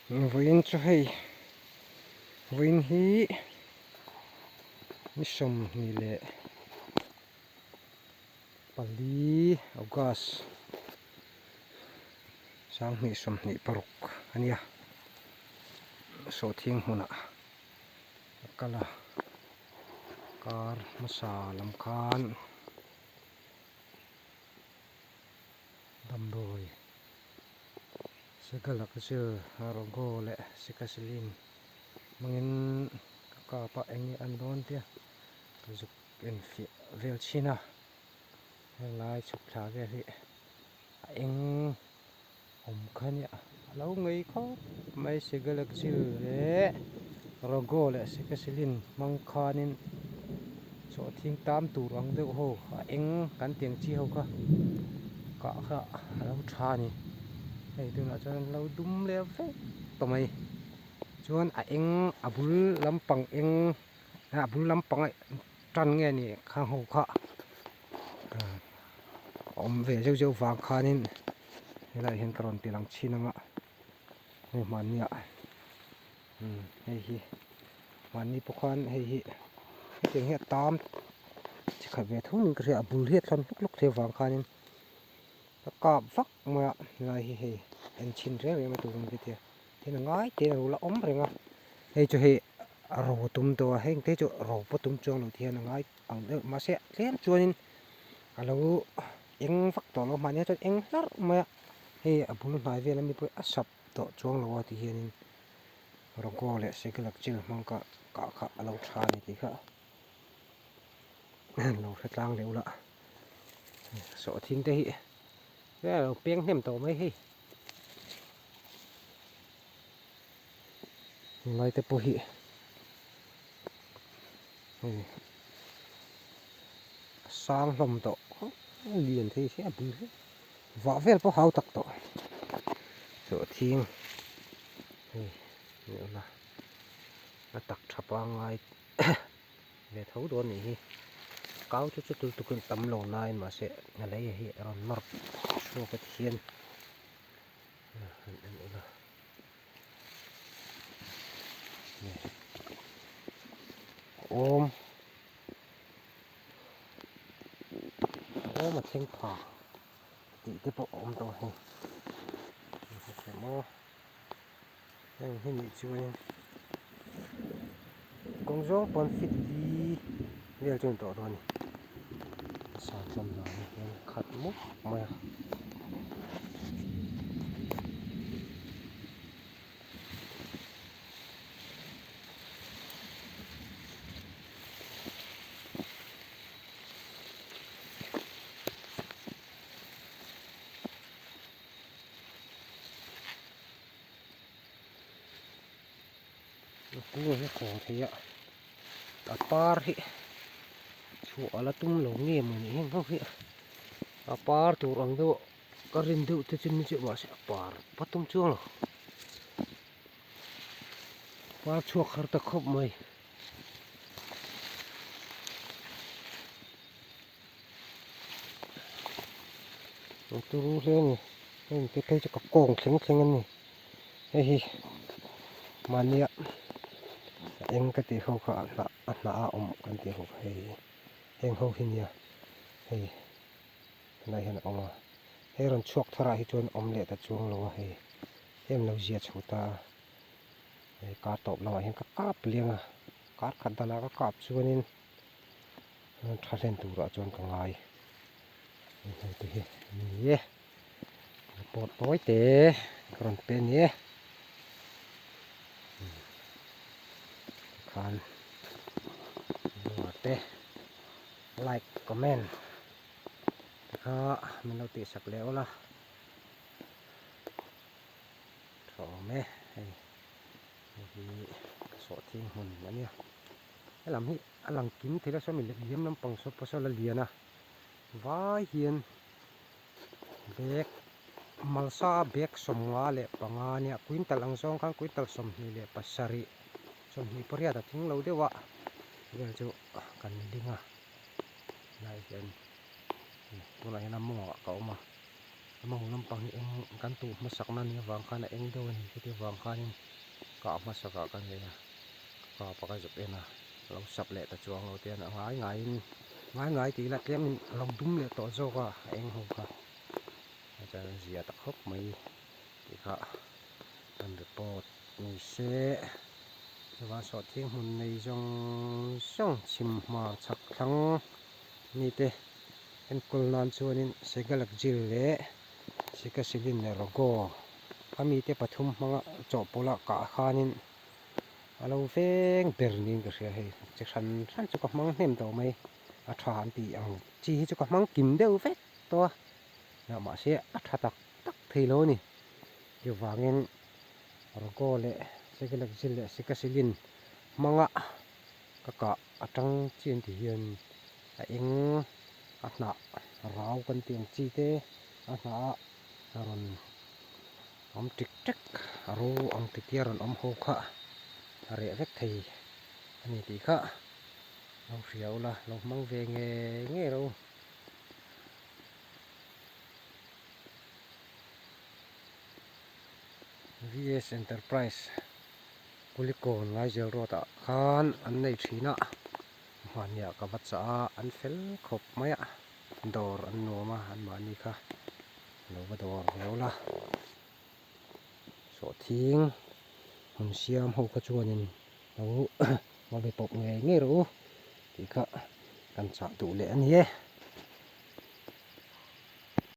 Vawiin chu hei vawiin hi ni 24 August 2026 a nia sawhthing hmunah a kal a kar hmasa lam khan damdawi Segalakzil Rogo leh Sikasilin hmangin ka kap a eng nge an dawn tia ka zuk enfiah vel chhin a henglai chhuk thla vel hi a eng awm kha nia a lo ngei khawp mai Segalakzil leh Rogo leh Sikasilin hmang khanin sawhthing tam tur ang deuh ho a eng kan ti ang chi ho kha kah kha a lo tha a ni hei tunah chuan an lo dum leh vek tawh mai chuan a eng a bul lampang eng a bul lampang a tan nge ni khang ho kha a awm ve zeuh zeuh vang khanin helaiah hian ka rawn ti lang chhin ang a hei hmanni ah. Umm hei hi mahni pawh khan hei hi hetiang hi a tam chi khat ve tho niin ka hria a bul hi a thlawn hluk hluk thei avang khanin a kap vak mai a helai hi hei en chhin reng reng mai tur an ti a tin a ngai te in a lo la awm reng a hei chu hei a ro tum tawh a heng te chu ro pawh tum chuang lo ti hian a ngai ang deuh mahse tlem chuanin a lo eng vak tawh lo mahni ah chuan eng hlarh mai a hei a bul hnai vel ami pawh hi a sap tawh chuang lo a ti hianin Rogo leh Siglak chil hmang kah kah kha a lo tha a ni tih kha lo hre tlang leh ula sawhthing te hi vel a lo peng hnem tawh mai hei helai te pawh hi hei a sang hlawm tawh khawp a lian thei sia a bul hi. Vah vel pawh hau tak tawh sawhthing hei ni awm a a tak tha pangngai ve tho dawn nih hi kau chu chu tul tukin tam lo nain mahse a lei hi a rawn nawr chhuak a ti hian han en ula awm awm a thleng pha tih te pawh a awm tawh a ni maw heng hi nih chuanin kawng zawng pawn fit li vel chu a ni tawh dawn a ni a san hlawm dan hi hian khat mup mai a. Kung hi a kawng thei a a par hi chhuah a la tum lo nge maw ni heng ho hi a par tur ang deuh ka rin deuh te chu ni chiah mahse a par va tum chuang lo. Par chhuak har ta khawp mai. Ang turu hle a ni. Heng te phei chu ka kawng thleng thleng a ni. Hei hi mahnia a eng ka tih ho kha a hnah a hnah a awm kan tih ho kha hei hi heng ho hi nia hei helai hian a awm a. Hei rawn chhuak tharah hi chuan awm leh ta chuang lo a hei. Heng lo zia chho ta a, hei kar tawp lamah hian ka kap liang a, kar khat danah ka kap chuanin tha hlen turah chuan ka ngai hei te hi a ni e, report tawi te ka rawn pe a ni e tikhan te like comment te kha min lo tihsak leh ula. Tha awm e hei hei hi ka sawhthing hmun a nia helam hi a lang kim thei la saw mi liam lampang saw pawh saw la lian a vai hian bag malsa bag 55 a nia quintal ang zawng khan quintal 27 28 a tling lo deuh a vel chu kan ding a helaiah hian tunah hian a mawngah ka awm a. A mawng lampang hi eng kan tuh hmasak na nih avang khan a eng deuh a ni chuti avang khanin kah hmasak ah ka nei a ka kap a ka zuk en a a lo sap leh ta chuang lo te a ngai ngaiin ngai ngai tih ila tlemin a lo dum leh tawh zawk a a eng ho kha chuan a zia ta khawp mai tih kha an report ni se chuan sawhthing hmun nei zawng zawng chhim hmar chhak thlang mite enkawl nan chuanin Segalakjil leh Sikasilin leh Rogo a mite pathum hmanga chawhpawlh ah kah khanin a lo veng ber niin ka hria hei chi hran hran chu ka hmang hnem tawh mai a tha an tih ang chi hi chu ka hmang kim deuh vek tawh a mahse a tha tak tak thei lo a ni chuvangin Rogo leh Segalakjil leh Sikasilin hmanga ka kah atang chian ti hian a eng a hnah rau kan tih ang chi te a hnah a rawn awm ṭik ṭek a ro ang ti tia rawn awm ho kha a reh vek thei a ni tih kha lo hria ula lo hmang ve ngei ngei ro. VS Enterprise Kulikawn Ngaizel Road ah khan an nei thin a hmanniah ka va chah a an fel khawp mai a dawr an nuam a anmahni kha lo va dawr ve ula sawhthing hun siam ho kha chuanin lo va be pawp ngei ngei rawh u tih kha kan chah duh leh a ni e.